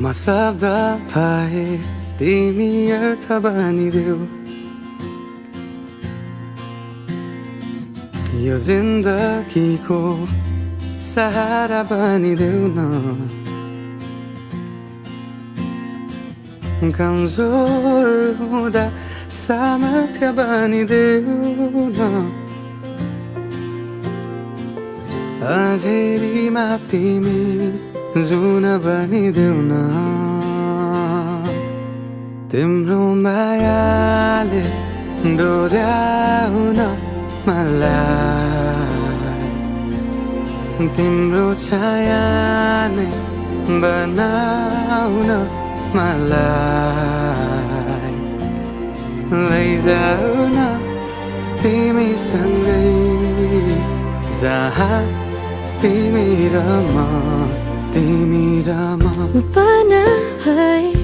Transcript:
मसब्दा पाए तिमी अर्थ बनिदेऊ यो जिन्दगीको सहारा बनिदेऊ न कमजोर हुँदा सामर्थ्य बनिदेऊ न अँधेरीमा तिमी जुन बनिदेऊ न तिम्रो मायाले डोर्याउन मलाई तिम्रो छाया नै बनाउन मलाई लैजाऊ न तिमीसँगै जहाँ तिमी र म म पाना है